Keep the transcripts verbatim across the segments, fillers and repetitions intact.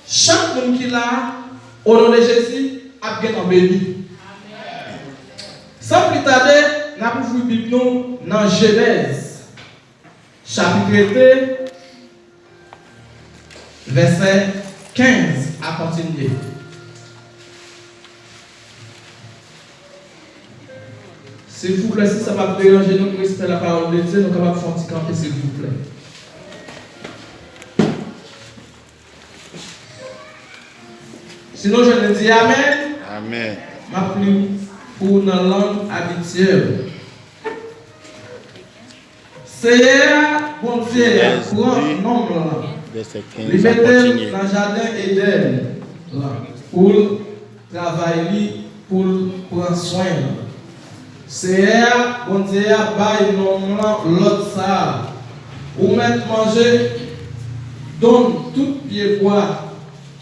Chak moun ki la, o non de Jezi, ap gentan beni. San pli tade, n ap ouvri Bib nou nan Jenèz, chapit de, vèsè kenz a kontinye. Silvouplè, si sa p ap deranje nou, pou respè lapawòl de Dye, nou kapab fè yon ti kanpe, silvouplè. Si nou jwenn li, di amèn. Amèn. M ap li pou w nan lang abityèl. Seyè a, Bondye a, pran nonm lan. Li mete l nan jaden Edenn lan pou l travay li, pou l pran swen l. Seyè a, Bondye a, bay nonm lan lòd sa a: Ou mèt manje donn tout pyebwa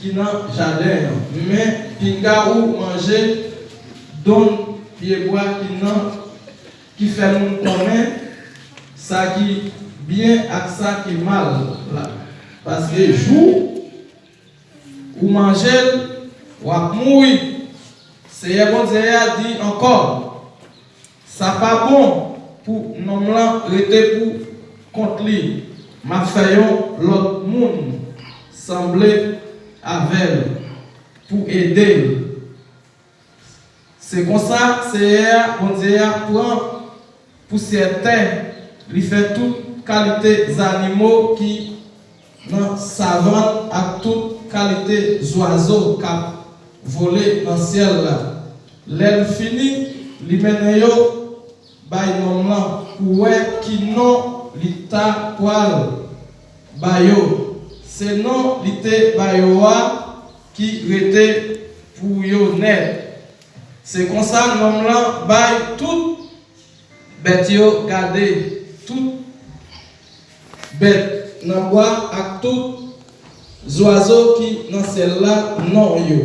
ki nan jaden an, men pinga ou manje donn pyebwa ki nan, ki fè moun konnen sa ki byen ak sa ki mal la. Paske jou ou manje l, w ap mouri. Seyè Bondye a di ankò: Sa pa bon pou nonm lan rete pou kont li. M ap fè yon lòt moun sanble avè l pou ede l. Se konsa, Seyè a, Bondye a, pran pousyè tè, li fè tout kalite zannimo ki nan savann ak tout kalite zwazo k ap vole nan syèl la. Lè l fini, li mennen yo bay nonm lan pou wè ki non li ta pral ba yo. Se non li te ba yo a ki rete pou yo nèt. Se konsa, nonm lan bay tout bèt yo gade, tout bèt nan bwa ak tout zwazo ki nan syèl la non yo,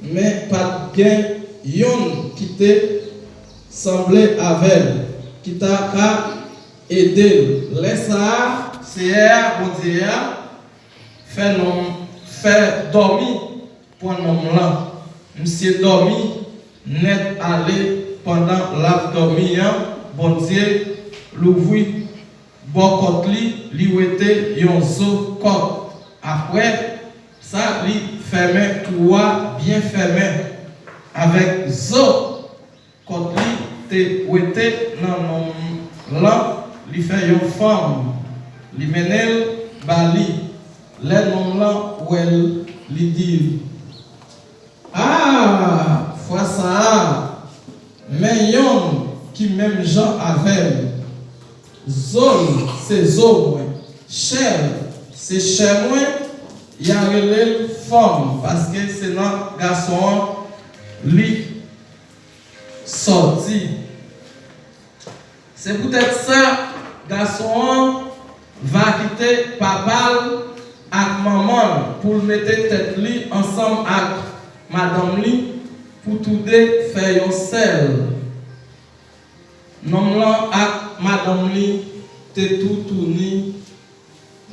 men pa t gen yonn ki te sanble avè l, ki ta ka ede l. Lè sa a, Seyè a, Bondye a, fè nonm, fè dòmi pran nonm lan. Misye dòmi nèt ale. Pandan l ap dòmi an, Bondye louvri bò kòt li, li wete yon zo kòk. Apre sa, li fèmen twou a byen fèmen avèk zo kòk li te wete nan nonm lan, li fè yon fanm, li mennen l ba li. Lè nonm lan wè l, li di, A, fwa sa a, men yonn ki menm jan avè m. Zo l se zo mwen, chè l se chè mwen. Y a rele l fanm, paske se nan gason an li sòti. Se poutèt sa, gason an va kite papa l ak manman l pou l mete tèt li ansanm ak madanm li, pou toude fè yon sèl. Nonm lan ak madanm li te toutouni,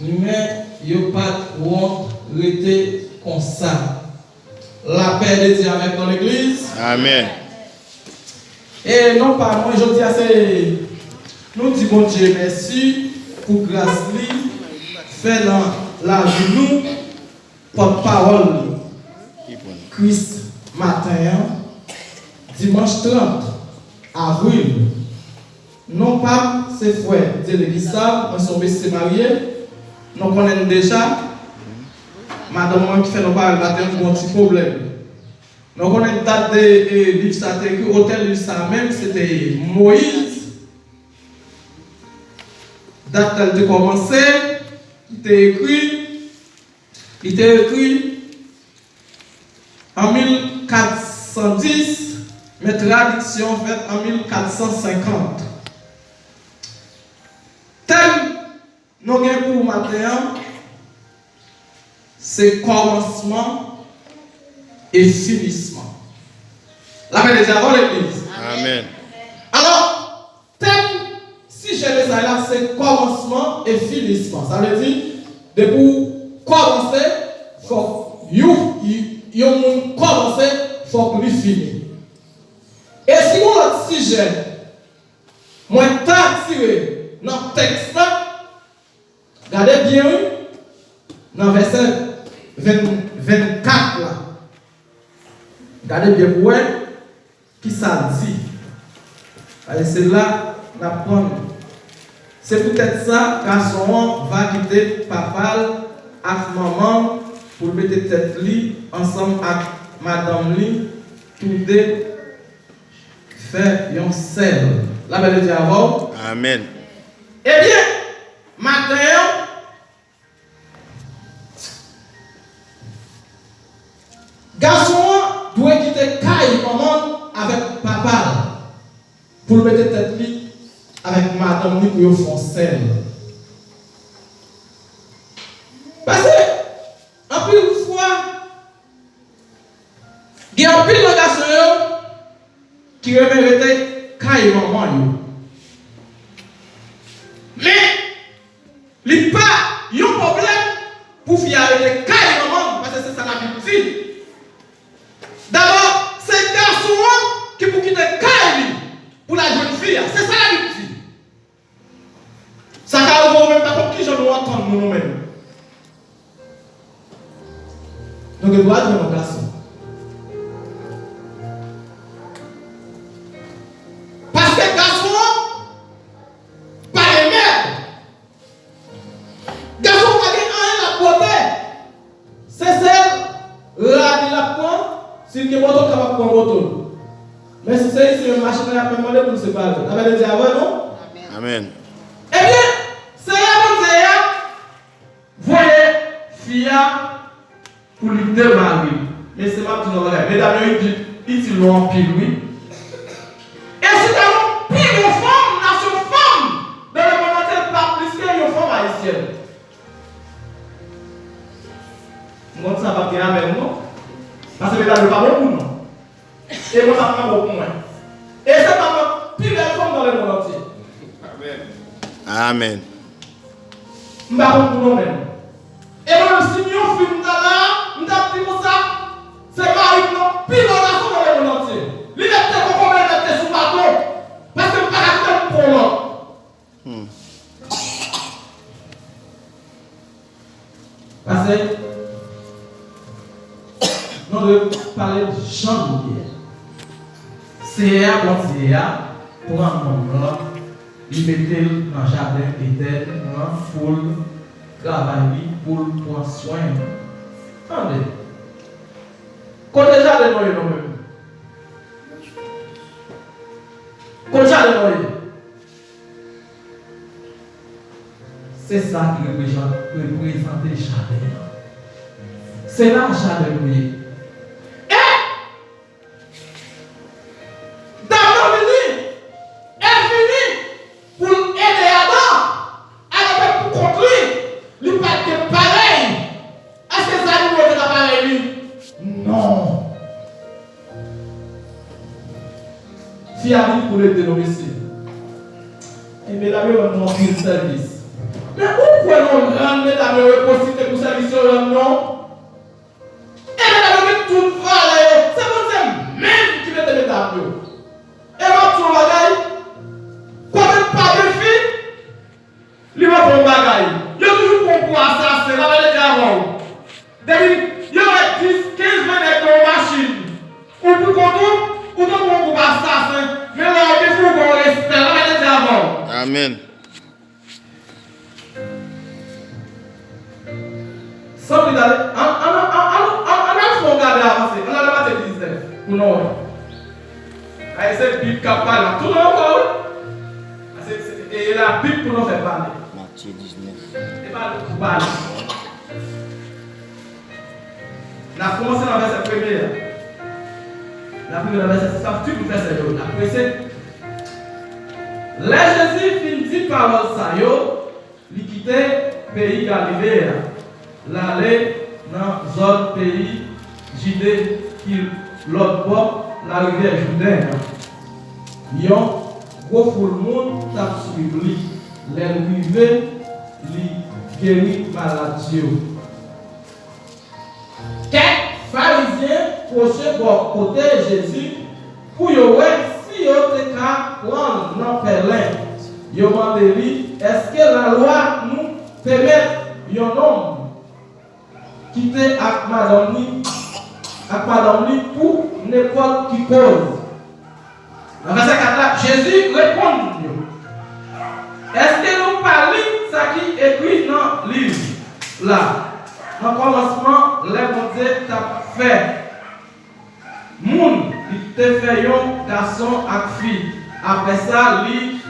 men yo pa t wont rete konsa. Lapè de Dye avèk nou, legliz. Amèn. E non pa mwen, jodi a se nou di Bondye mèsi pou gras li fè nan lavi nou, pòtpawòl li. Kris maten an, dimanch trant avril. Non pa m se frè Dyelin Gustave, mwen se yon mesye marye. Nou konnen n deja. Madanm mwen ki fè nou parèt maten an, nou gen yon ti pwoblèm. Nou konnen dat de, e, liv sa te ekri, otè liv sa menm, se te Moyiz. Dat la li te kòmanse, li te ekri, li te ekri an mil kat san dis, men tradiksyon fèt an mil kat san senkant. Tèm nou gen pou maten an, se kòmansman e finisman. Lapè de Dye avè w, legliz. Amèn. Alò, tèm, sijè mesaj la, se kòmansman e finisman. Sa vle di, depi w kòmanse, fòk yon, yon moun kòmanse, fòk li fini. E si gon lòt sijè mwen ta tire nan tèks la, gade byen wi, nan vèsè ven, vennkat la. Gade byen pou wè kisa l di. Paske se la n ap konn. Se poutèt sa, gason an va kite papa l ak manman l pou l mete tèt li ansanm ak madanm li, toude fè yon sèl. Lapè de Dye avè w. Amèn. Ebyen, maten an, gason an dwe kite kay manman l avèk papa l pou l mete tèt li avèk madanm li pou yo fè yon sèl. Paske, anpil fwa, gen anpil nan gason yo ki renmen rete kay manman yo. Men, li pa yon pwoblèm pou fi a rete kay manman l, paske se sa Labib di. Dabò, se gason an ki pou kite kay li pou l al jwenn fi a. Se sa Labib di. Sa ka rive ou menm, pa konn kijan nou antann nou, nou menm. Nou gen dwa jwenn yon gason. Paske gason an pa gen mèt. Gason pa gen anyen l ap pote. Se sèl rad li l ap pran. Si l gen moto, l kapab pran moto l. Men si se isit menm, machin nan y ap menm mande pou l separe. Lapè de Dye avè nou? Amèn. Ebyen, se la Bondye a voye fi a pou li demare. Mesye, m ap di nou yon bagay. Medam yo itil, itil nou anpil, wi. E si ta gen pi bon fanm, nasyon fanm, dans le monde entier, pa plis ke yon fanm ayisyèn. M konn sa p ap gen amèn, non. Paske medam yo pa bon pou nou. E mwen, sa pa bon pou mwen. E se pa mwen pi bèl fanm dans le monde entier. Amèn. Amèn. M pa konn pou nou menm. E mwen menm, si m yon fi m ta la, m t ap di konsa, se mari m nan pi bèl gason dans le monde entier. Li mèt te kokobe, mèt te sou baton. Paske m pa ka kite l pou yon lòt. Hmm. Paske, nou dwe pale l jan nou ye a. Seyè a, Bondye a, pran nonm lan, li mete l nan jaden Edenn lan pou l travay li, pou l pran swen l. Tande. Kote jaden nou ye nou menm? Kote jaden nou ye? Se sa ki reprezan-, reprezante jaden an. Se la jaden nou ye. E dam nan vini, e vini pou l ede Adan, alòske pou kont li, li pa t gen parèy. Èske zanimo yo te ka parèy li? Non. Fi a vin pou l ede nou, mesye. E medam yo rann nou anpil sèvis. Men ou kwè nou rann medam yo reposite pou sèvis yo rann nou? E medam yo gen tout valè yo. Se Bondye menm ki mete medam yo. E m ap di w yon bagay, kote k pa gen fi, li manke yon bagay. Yo toujou pran w pou asasen, lapè de Dye avè w. Depi yo wè dis, kenz, ven nèg nan yon machin, ou pou kont ou, ou tankou yon gwoup asasen. Men lè yo gen fi, ou gen yon respè, lapè de Dye avè w. Amèn. San pli tale, ann, ann, ann al fè yon gade avanse. Ann al nan Matye diznèf, pou nou wè. Ay, se Bib k ap pale la. Tounen ankò, wi. Paske se, e, e Labib pou nou fè pale. Matye diznèf. E pa nou pou pale. N ap kòmanse nan vèsè premye a. N ap rive nan vèsè sis la, tout vèsè yo, n ap prese. Lè Jezi fin di pawòl sa yo, li kite peyi Galile a, l ale nan zòn peyi Jide ki lòtbò larivyè Jouden an. Yon gwo foul moun t ap swiv li. Lè l rive, li geri malad yo. Kèk Farizyen pwoche bò kote Jezi pou yo wè si yo te ka pran l nan pèlen. Yo mande li, "Èske lalwa nou pèmèt yon nonm kite ak madanm li, ak madanm li pou nenpòt ki koz?" Nan vèsè kat la, Jezi reponn yo, "Èske nou pa li sa ki ekri nan liv la? Nan kòmansman, lè Bondye t ap fè moun, li te fè yon gason ak fi. Apre sa, li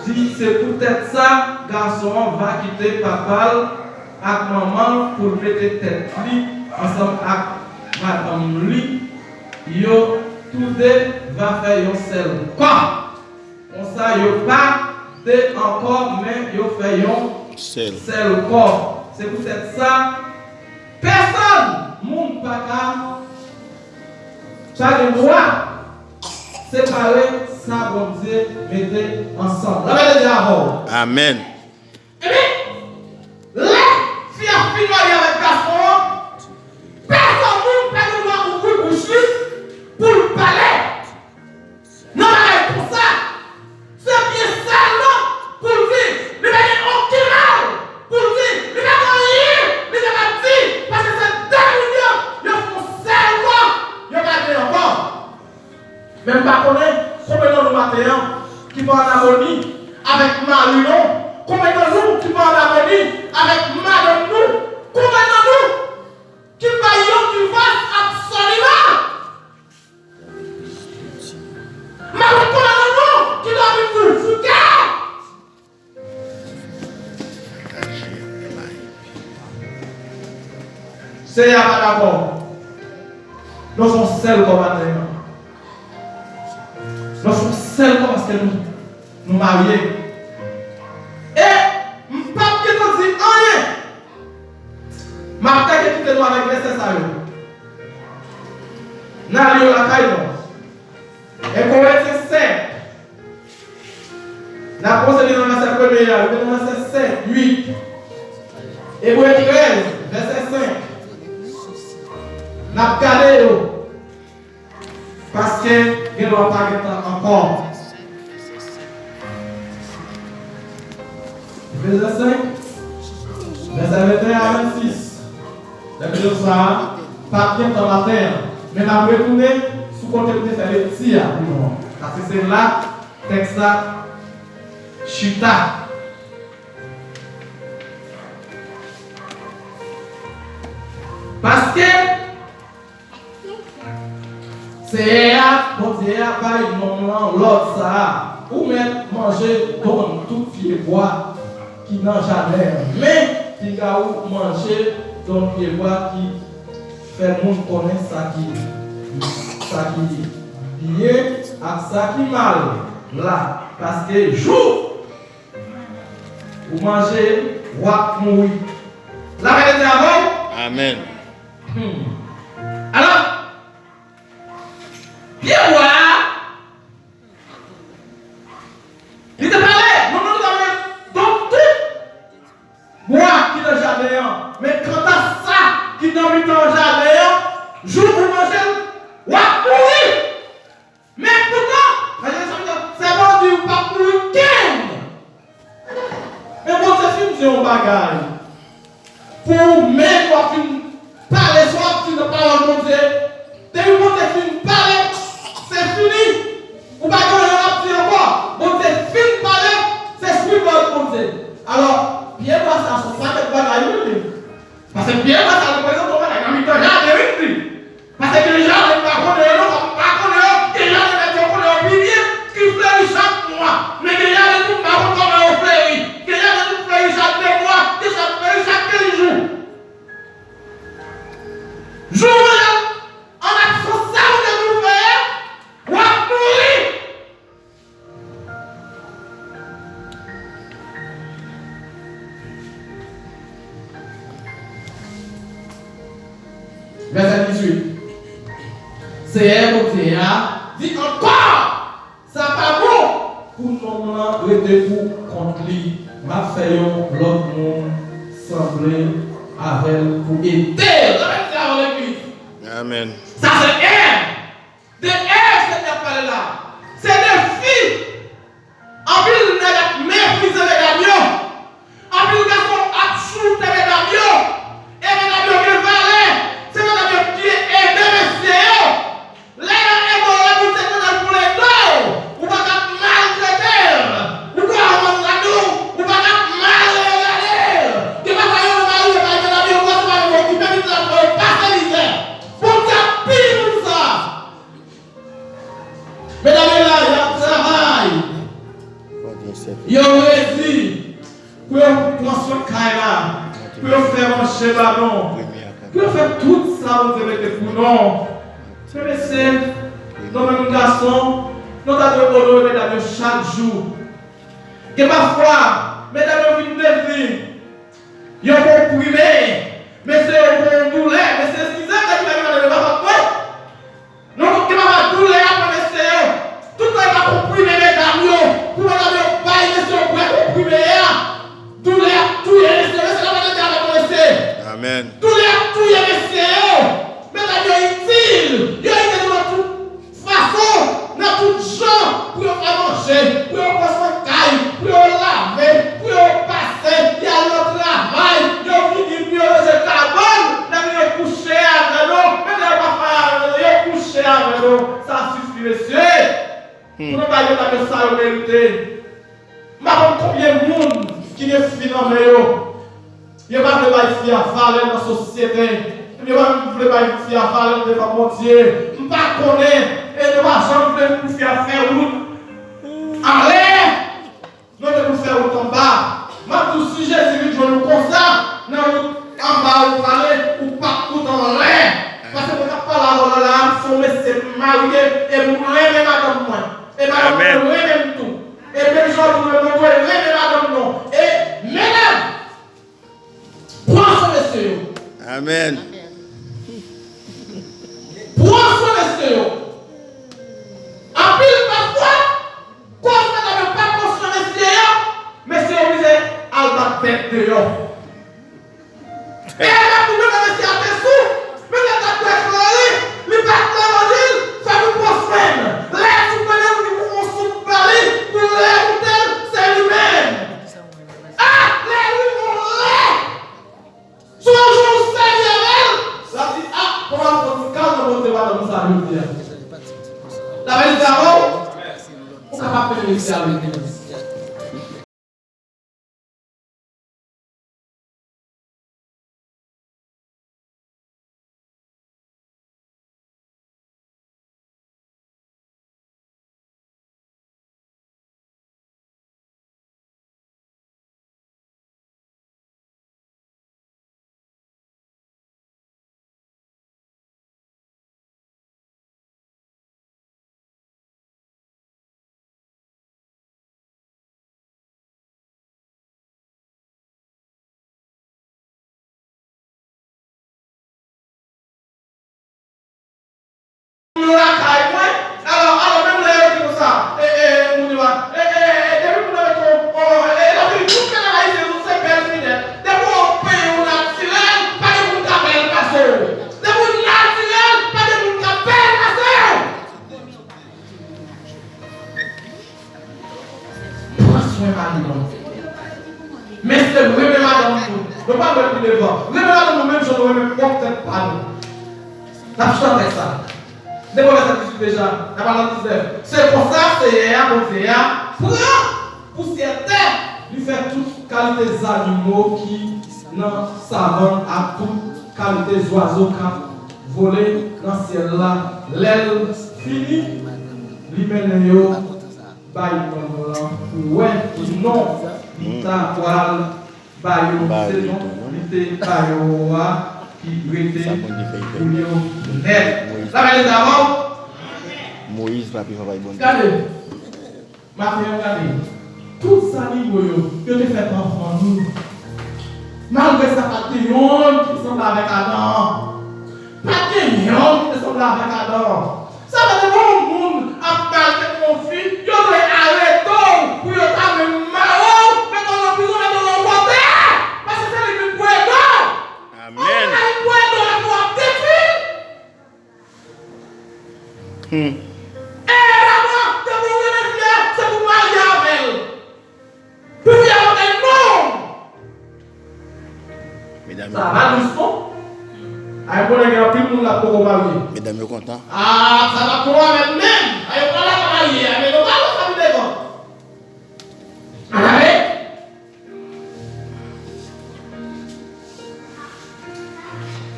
di, 'Se poutèt sa, gason an va kite papa l ak manman l pou l mete tèt li ansanm ak madanm li, yo toude va fè yon sèl kò.' Konsa, yo pa de ankò, men yo fè yon sèl kò. Se poutèt sa, pèsonn moun pa ka, pa gen dwa separe sa Bondye mete ansanm." Lapè de Dye avè w. Amèn. Ebyen, lè fi a fin marye avèk gason an, pèsonn moun pa gen dwa ouvri bouch li pou l pale. Nan bagay konsa, se byen sèlman pou l di, li pa gen okenn mal pou l di, li pa gen anyen li kapab di, paske se de moun yo, yo fè yon sèl kò, yo pa de ankò. Men m pa konnen konbyen nan nou maten an ki pa ann amoni avèk mari nou, konbyen nan nou ki pa ann amoni avèk madanm nou, konbyen nan nou ki bay yon divòs absoliman. Mwen konn konbyen nan nou ki dòmi kou fouke. Seyè a pa dakò. Nou se yon sèl kò maten an. Nou se yon sèl kò paske nou, nou marye. E m p ap gentan di anyen. M ap teke kite nou avèk vèsè sa yo. N a li yo lakay nou. E Korentyen senk. N ap kòmanse li nan vèsè premye a, rive nan vèsè senk, uit. Ebre trèz, vèsè senk. N ap gade yo. Paske gen dwa pa gen tan ankò. Efezyen senk, vèsè venteyen a vennsis. Lèkti sa a, pa t gen tan maten an, men n ap retounen sou kote m te fè lekti a pou nou an. Paske se la tèks la chita. Paske Seyè a, Bondye a, bay nonm lan lòd sa a, ou mèt manje donn tout pyebwa ki nan jaden an, men piga ou manje donn pyebwa ki fè moun konnen sa ki, sa ki byen ak sa ki mal la, paske jou ou manje, w ap mouri. Lapè de Dye avè w. Amèn. Hmm. Alò, pyebwa a, li te pale, non, non, li te pale, donk tout bwa ki nan jaden an. Men kanta sa ki nan mitan jaden an, jou ou manje l, w ap mouri. Men poutan, Seyè a di w p ap mouri kenn. Men Bondye fin di yon bagay pou ou menm w ap vin pale, sa w ap di nan pawòl Bondye. Depi Bondye fin pale, se fini. Ou pa gen anyen w ap di ankò. Bondye fin pale, se swiv lòd Bondye. Alò, pyebwa sa a se yon pakèt bagay, wi, li. Paske pyebwa sa reprezante yon bagay nan mitan jaden, wi, m di. Paske gen jaden m pa konnen yo non, m pa konnen yo, gen jaden nèg yo konnen yo pi byen, ki fleri chak mwa. Men gen jaden tou m pa konn kòman yo fleri. Gen jaden tou k fleri chak de mwa, gen jaden k fleri chak kenz jou. Jou w manje l, an absans sa Bondye di w fè a, w ap mouri. Vèsè dizuit. Seyè Bondye a di ankò, sa pa bon pou nonm lan rete pou kont li. M ap fè yon lòt moun sanble avè l pou ede l. Sa vle di avè legliz. Amèn. Sa se Èv. De Èv Senyè a pale la. Se de fi. Anpil nèg ap meprize medam yo. Anpil gason ap choute medam yo. E medam yo gen valè. Se medam yo ki ede mesye yo. Lè yo ede w, lè Bondye te mande l pou l ede w, ou pa t ap maltrete l. Ou pa vann ladan w, ou pa t ap mal regade l. Gen pafwa yo menm arive bay medam yo, ou pa t ap okipe pitit la, fò yo pase mizè. Bondye ap pini moun sa. Medam yo la, y ap travay. Yo redi pou yo pran swen kay la, pou yo fè manje ba nou, pou yo fè tout sa Bondye mete pou nou. Men mesye, nou menm gason, nou ta dwe onore medam yo chak jou. Gen pafwa, medam yo vin devni yon konprime, mesye yo gon doulè, mesye eskize m, nèg yo pa konprann mwen. Nou gen pafwa doulè a pran mesye yo. Tout tan yo pa konprime medam yo, pou medam yo bay mesye yo bwè konprime a. Doulè ap touye mesye yo. Mesye yo pa tande avèk mwen mesye. Amèn. Doulè ap touye mesye yo. Medam yo itil. Yo itil nan tout fason, nan tout jan, pou yo fè manje, pou yo pran swen kay, pou yo lave, pou yo pase, y al nan travay, yo vini pou yo ranje kabòn, lè yo kouche avè nou, menm lè yo pa fè anyen avè nou, yo kouche avè nou. Sa sifi, mesye. Pou nou bay medam yo sa yo merite. M pa konn konbyen moun ki gen fi nan men yo. Yo pa vle bay fi a valè nan sosyete. Yo pa vle bay fi a valè devan Bondye. M pa konnen. E yo pa janm vle pou fi a fè wout anlè. Yo vle pou fè wout anba. M ap di w, si Jezi vin jwenn ou konsa, nan wout anba ou prale, ou p ap wout anlè. Paske mwen k ap pale avè w la, la, m se yon mesye, m marye, e m renmen madanm mwen. E madanm mwen renmen m tou. E menm jan ou menm, nou dwe renmen madanm nou. E medam, pran swen mesye yo. Amèn. Pran swen mesye yo. Anpil pafwa, koz medam yo pa pran swen mesye yo, mesye yo oblije al bat bèt deyò. E lè pou mwen, mesye a te sou, men lè t ap dwe klere, li pa t nan levanjil, fè nou pran swen l. Lè sou prale, li pou fè yon soup ba li, pou lè moute l, se li menm. A, lè li yon lè, se yon jou ou sèvi avè l, l ap di, a, kòman m konn kal nan bote madanm sa jodi a. L ap di avè w, ou kapab peye mesye a wi. Moun lakay mwen, alò, alò, menm lè yo di konsa, e, e, moun yo a, e, e, e, depi moun nan met yon, yon, e, e, la fini tout mennaj ayisyen yo se bèl fidèl. Depi w peye ou natirèl, pa gen moun ka bèl pase w. Depi w natirèl, pa gen moun ka bèl pase w. Pran swen mari nou. Mesye, renmen madanm nou. Nou pa wè l pi devan. Renmen madanm nou menm jan nou renmen pwòp tèt pa nou. N ap chante sa. Depi vèsè dizuit deja, n ap al nan diznèf. Se konsa, Seyè a, Bondye a, pran pousyè tè, li fè tout kalite zannimo ki nan savann ak tout kalite zwazo k ap vole nan syèl la. Lè l fini, li mennen yo bay nonm lan pou wè ki non li ta pral ba yo, se non li te ba yo a ki rete pou yo nèt. Sa va rete avè w? Moyiz pa pi fò pase Bondye. Gade, maten an, gade, tout zannimo yo, yo te fèt anvan nou. Malgre sa, pa t gen yonn ki sanble avèk Adan. Pa t gen yonn ki te sanble avèk Adan. Sa vle di, lè yon moun ap maltrete yon fi, yo dwe arete w pou yo ta menm mare w, mete w nan prizon, mete w nan yon kote. Paske se li ki pou ede w. Amèn. Ou pa li pou ede w, epi w ap detwi l. Hmm. E dabò, depi w renmen fi a, se pou w marye avè l. Pou fi a pa bay non. Medam yo, sa pa dous non. Ay, konnen gen anpil moun la poko marye. Medam yo kontan. Ah, sa pa bon avè l menm. Ay, yo pa la marye, ay, men yo pa la fè devan. Ann ale.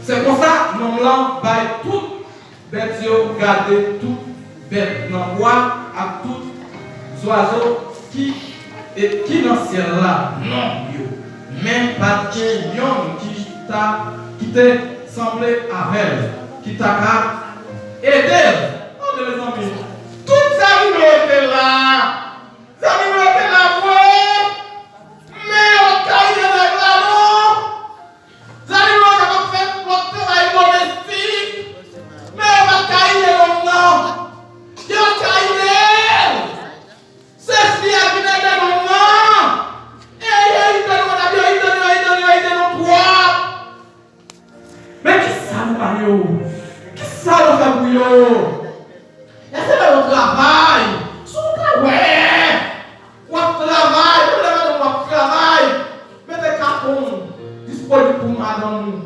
Se konsa, nonm lan bay tout bèt yo gade, tout bèt nan bwa ak tout zwazo ki, e, ki nan syèl la, non yo. Men pa t gen yonn ki ta, ki te sanble avè l, ki ta ka ede l. Tande, mezanmi. Tout zanimo yo te la. Zanimo yo te la vre. Men yo pa t ka ede nèg la, non. Zanimo yo kapab fè lòt travay domestik, men yo pa t ka ede nonm nan. Yo pa t ka ede l. Se fi a ki te ede nonm nan. E yo ede nou, yo ede nou, yo ede nou, yo ede nou twòp. Men kisa nou ba yo? Kisa nou fè pou yo? Èske lè w travay, si w ta wè w ap travay, menm lè madanm w ap travay, mete kapon w disponib pou madanm ou.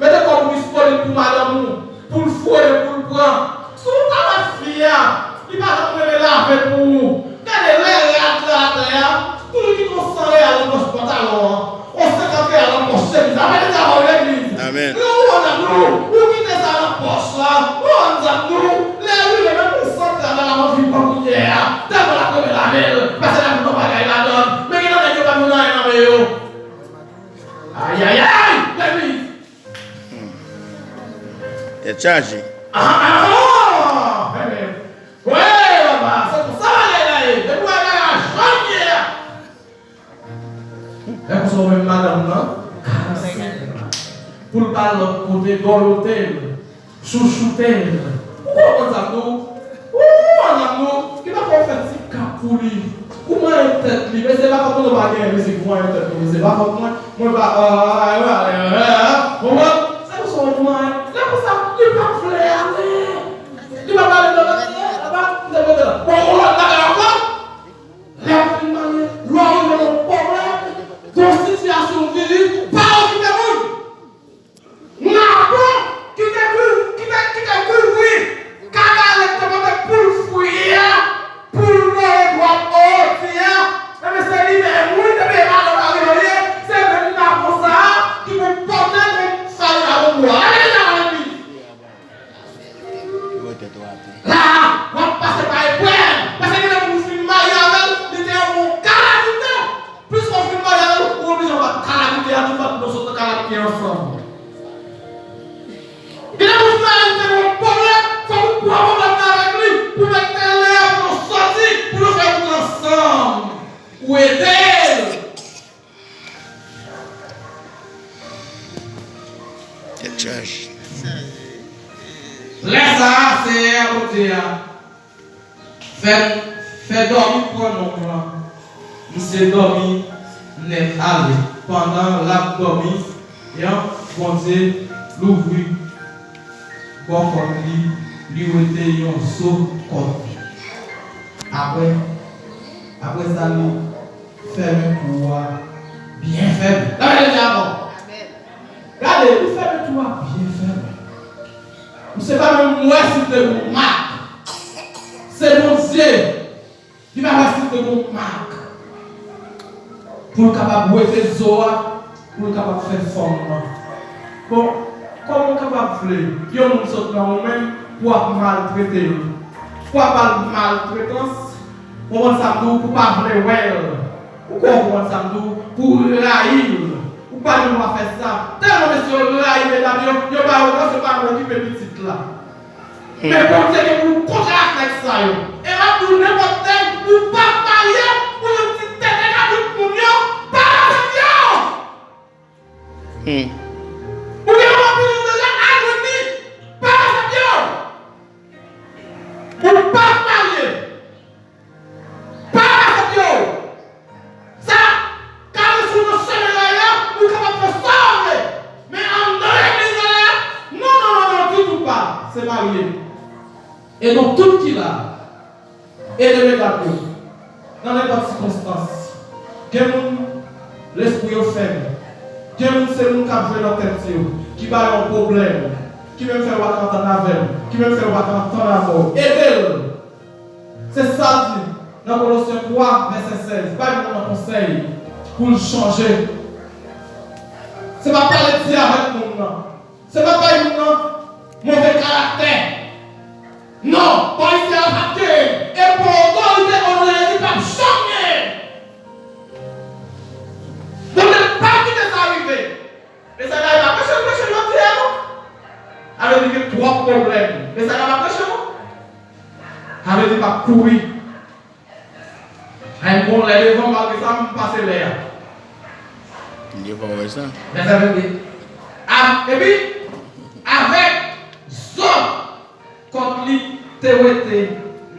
Mete kòb ou disponib pou madanm ou, pou l fouye, pou l pran. Si w ta wè fi a, li pa janm renmen lave pou ou. Gade lè rad la atè a, toujou kite yon san reyal nan pòch pantalon an. On senkant reyal nan pòch chemiz la, mete travay ou legliz. Amèn. Lè ou wè madanm nou, ou kite sa nan pòch la, ou wè madanm nou, lè li rive menm yon san travay la, mwen vin pran kounye a, tèlman l ap renmen lave l, pase l ap met yon bagay ladan l, men gen nan nèg yo pa t vin anyen nan men yo. Ayayay, legliz. Tèt chaje. Ah, ah, ah, men, men. Wi, papa, se konsa bagay la ye. Depi w wè bagay la jan l ye a. Lè konsa w menm madanm nan, karese l. Pou l pa al lòt kote, dòlote l, chouchoute l. Ou konprann sa m di w? Ou konprann sa m di w? Ki pa fè w fè ti kap pou li. Ou manyen tèt li. Mesye, pa fòt mwen, nou pa gen mizik pou manyen tèt nou. Mesye, pa fòt mwen. Mwen pa, konprann? Se konsa w manyen. Lè konsa, li pa vle ale. Li pa vle ale nan lòt kote la. Bon, yon lòt bagay ankò. Lè w fin marye, lè w rive nan yon pwoblèm, yon sitiyasyon vini, pa okipe moun. Napon ki te kou-, ki te, ki te kouvri kabarèt te pote pou l fouye a, pou l noye twòp oti a, ebyen se li menm wi, depi e pa nan lari yo ye, se menm napon sa a ki pou pote pou fè yon laboubou a. Leve tèt ou atè. La, w ap pase pa eprèv. Paske gen lè moun ou fin marye avè l, li te yon bon kalamite. Plis ke w fin marye avè l, ou oblije w ap kalamite a tou, fòk nou sot nan kalamite ansanm. Gen lè moun ou fin marye, li te yon pwoblèm, fòk ou pran pwoblèm nan avèk li, pou mete lè pou nou soti, pou nou fè wout ansanm. Ou ede l. Tèt chaje. Lè sa a, Seyè Bondye a fè, fè dòmi pran nonm lan. Misye dòmi nèt ale. Pandan l ap dòmi, Bondye louvri bò kòt li, li wete yon zo kòt li. Apre, apre sa, li fèmen twou a byen fèmen. Gade deja ankò. Gade, li fèmen twou a byen fèmen. Misye pa menm wè si l te gen yon mak. Se Bondye. Li pa wè si l te gen yon mak. Pou l kapab wete zo a, pou l kapab fè fòm nan. Bon, kòman w kapab vle yon moun sot nan ou menm pou w ap maltrete l? Pou w ap ba l maltretans, konprann sa m di w, pou w pa vle wè l. Ou konprann sa m di w, pou w rayi l. Ou pa gen dwa fè sa. Tèlman mesye yo rayi medam yo, yo pa yo, yo pa okipe pitit la. Men Bondye gen pou l kontre ak nèg sa yo. E m ap di w nenpòt nèg, ou p ap marye pou yon ti tete kabrit moun yo, pa pase pye w! Hmm. Ou gen yon opinyon deja, al jwenn li, pa pase pye w! Ou p ap marye. Pa pase pye w. Sa, kare sou nan chemen la, ou kapab fè sa w vle. Men anndan legliz la, non, non, non, non, ditou pa. Se marye. E nou tout ki la, ede medam yo nan nenpòt sikonstans. Gen moun, lespri yo fèb. Gen moun, se moun k ap jwe nan tèt yo, ki ba yo yon pwoblèm, ki menm fè yo pa ka antann avè l, ki menm fè yo pa ka antann avè w. Ede l. Se sa l di nan Kolosyen twa, vèsè sèz. Bay moun nan konsèy pou l chanje. Se pa pale di avèk moun nan. Se pa bay moun nan move karaktè. Non, Bondye a p ap genyen. E pou otorite o non de Jezi p ap janm genyen. Bondye p ap kite sa rive. Mesaj la pa preche, preche jodi a non. Sa vle di gen twòp pwoblèm. Mesaj la pa preche non. Sa vle di m ap kouri. Ay, m gon lè devan, malgre sa, m pase lè a. Devan, wè sa. Vèsè vennde. A, epi, avèk zòd kòt li te wete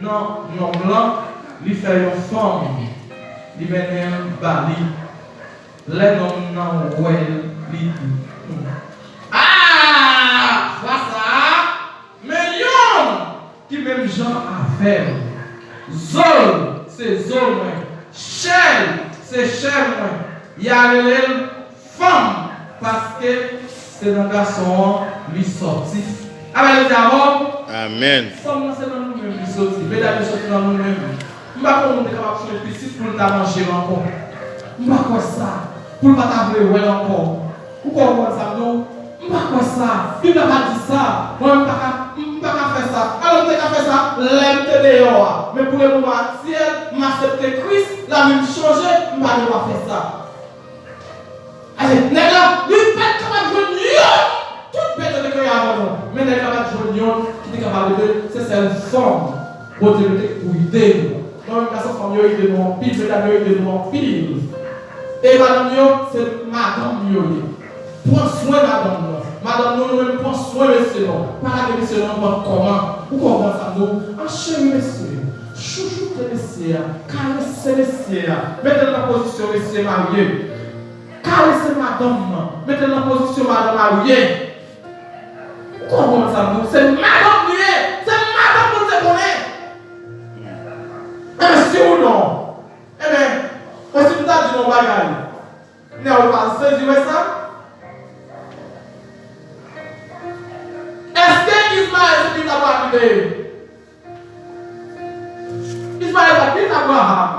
nan nonm lan, li fè yon fanm, li mennen l ba li. Lè nonm nan wè l, li di, "A! Fwa sa a, men yonn ki menm jan avè m. Zo l se zo mwen, chè l se chè mwen. Y a rele l fanm, paske se nan gason an li sòti." Amèn, yo di amèn. Amèn. Fanm nan se nan nou menm li soti. Medam yo soti nan nou menm. M pa kwè yon moun te kapab fè pitit pou l ta manje l ankò. M pa kwè sa. Pou l pa ta vle wè l ankò. Ou konprann sa m di w? M pa kwè sa. Bib la pa di sa. Mwen, m pa ka, m pa ka fè sa. Alò, m te ka fè sa lè m te deyò a. Men pou lemoman aktyèl, m aksepte Kris, lavi m chanje, m pa gen dwa fè sa. Ase, nèg la, li pa t kapab jwenn yonn. Tout bèt yo te kreye avan nou. Men nèg la pa t jwenn yonn ki te kapab rele se sèl fanm Bondye mete pou ide nou. Mwen menm gason fanm yo ide nou anpil, medam yo ide nou anpil. E madanm yo, se madanm yo ye. Pran swen madanm nou. Madanm nou, nou menm pran swen mesye nou. Pa lage mesye nou nan kòman. Ou konprann sa m di w? An cheri mesye. Chouchoute mesye a. Karese mesye a. Mete l nan pozisyon mesye marye. Karese madanm nan. Mete l nan pozisyon madanm marye. Ou konprann sa m di w? Se madanm li ye. Se madanm Bondye konnen. Enben, si ou non. Enben, mwen si m ta di nou yon bagay. Nè w pa sezi wè sa? Èske Izmayèl se pitit Abraram li te ye? Izmayèl pa t pitit Abraram.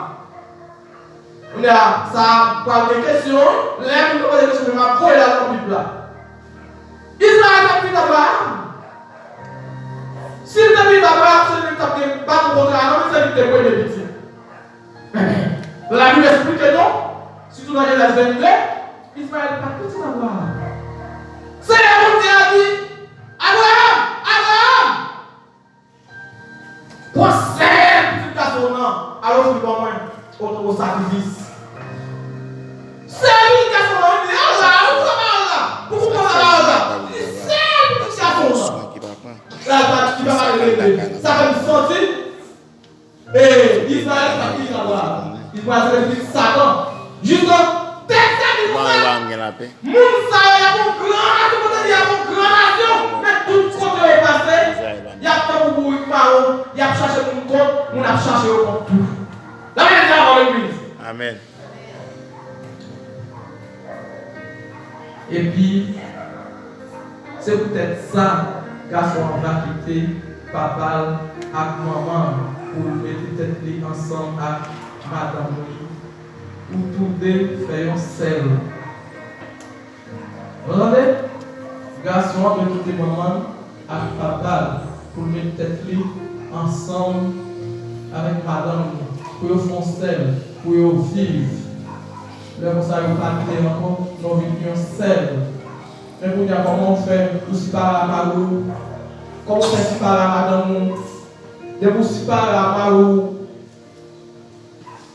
Kounye a, sa pral gen kesyon, lè moun yo poze kesyon, men m ap voye l al nan Bib la. Izmayèl pa t pitit Abraram. Si l te pitit Abraram, se li menm k t ap gen baton kontra a non, men se li ki te premye pitit. Labib esplike nou, sitou nan Jenèz vennde, Izmayèl pa t pitit Abraram. Senyè Bondye a di, "Abraram! Abraram!" Pran sèl pitit gason w nan, al ofri l ban mwen o, o sakrifis. Sèl pitit gason w nan, wi, li la, ou pran pawòl la. Pou ou pran pawòl la. Li sèl pitit gason w nan. Sa pa, li pa pale de, sa fè m santi, e, Izrayèl pa t pitit Abraram. Izrayèl se te pitit Satan. Jis nan tèks la di nou sa. Moun sa yo, y ap yon gran nasyon, kote di y ap yon gran nasyon, men tout kote yo pase, y ap tankou bourik mawon, y ap chache moun kont, moun ap chache yo kont tou. Lapè de Dye avè w, legliz. Amèn. Epi, se poutèt sa, gason an va kite papa l ak manman l pou l mete tèt li ansanm ak madanm li, pou toude fè yon sèl. Nou tande? Gason an dwe kite manman l ak papa l pou l met tèt li ansanm avèk madanm li, pou yo fè yon sèl, pou yo viv. Lè konsa, yo pa de ankò, men yo vin yon sèl. Men kounye a, kòman w fè pou sipare a mari w? Kòman w fè sipare a madanm ou? Depi w sipare a mari w,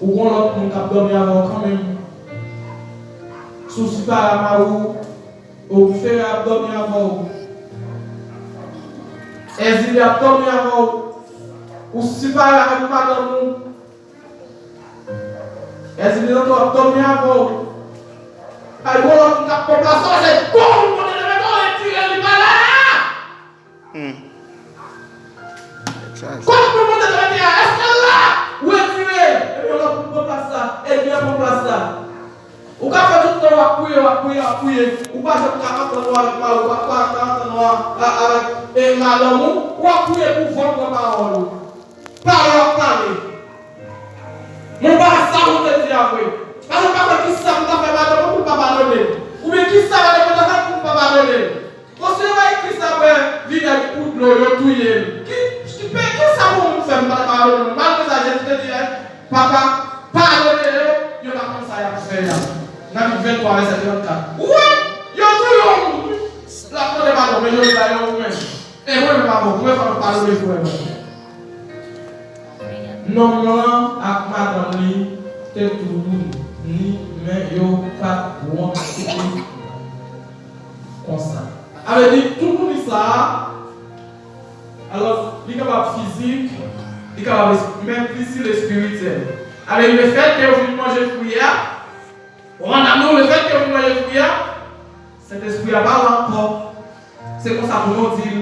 ou gon lòt moun k ap dòmi avè w kanmenm. Si w sipare a mari w, ou Fera ap dòmi avè w. Èzili ap dòmi avè w. Ou sipare avèk madanm ou. Èzili nan tou ap dòmi avè w. Ay, gon lòt moun k ap konplas ou, se gon moun kote te mete w, retire li pa la! Hmm. Kot moun monte nan mete a? Èske l la? Ou retire l. Epi yon lòt moun pran plas la. Ènmi an pran plas la. Ou ka fè tout tan w ap priye, w ap priye, w ap priye. Ou pa janm ka antann ou avèk mari w, ou pa ka antann ou a- avèk e, madanm ou. Ou ap priye pou van pran pawòl ou. Pale w ap pale. Men w pa sa ou te di a vre. Paske w pa konn kisa pou w ta fè madanm ou pou l pa padone l. Oubyen kisa madanm ou ta fè pou l pa padone l. Bon, si yo bay Kris la bwè vinèg pou dlo, yo touye l. Ki, ki, pe- ki sa pou moun fè m pa ta padone l? Malgre sa, Jezi te di, en, Papa, padone yo, yo pa konn sa y ap fè a. Nan Lik venntwa, vèsè trannkat. Ou wè, yo touye yon moun, wi. L ap mande padon, men yo di la, yo menm. E mwen menm avè w, mwen fè nou padone frè mwen. Nonm lan ak madanm li te toutouni, men yo pa t wont konsa. Sa vle di, toutouni sa a, alò, li kapab fizik, li kapab es- men plis li espirityèl. Sa vle di, lefètke yo vin manje fwi a, ou konprann nou, lefètke yo vin manje fwi a, Sentespri a pa la ankò. Se konsa pou nou di l.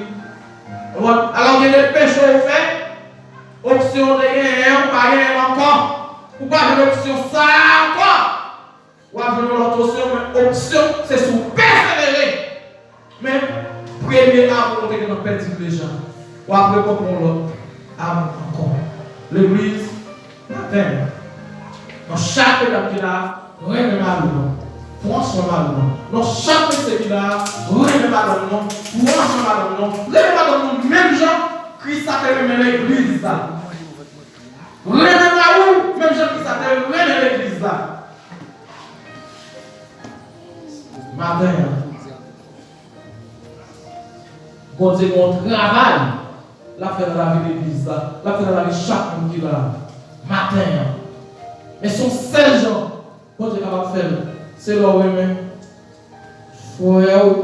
Ou konprann? Alò, gen de peche ou fè, opsyon ou te genyen an, ou pa genyen l ankò. Ou pa jwenn opsyon sa a ankò. W ap jwenn yon lòt opsyon, men opsyon, se si w pèsevere. Men, premye amou w te gentan pèdi l deja. W ap rekonpran yon lòt amou ankò. Legliz, maten an, nan chak medam ki la, renmen mari w lan. Pran swen mari w lan. Nan chak mesye ki la, renmen madanm nou. Pran swen madanm nou. Renmen madanm nou menm jan Kris la te renmen legliz la. Renmen mari w menm jan Kris la te renmen legliz la. Maten an, Bondye gen yon travay l ap fè nan lavi legliz la, l ap fè nan lavi chak moun ki la a. Maten an. Men se yon sèl jan Bondye kapab fè l. Se lè w renmen frè w,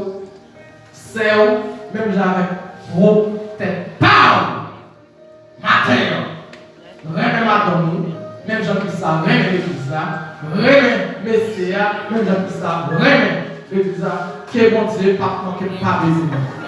sè w, menm jan avèk pwòp tèt pa w. Maten an, renmen madanm ou, menm jan Kris la renmen legliz la, renmen mesye a, menm jan Kris la renmen legliz la, ke Bondye p ap manke pa beni nou.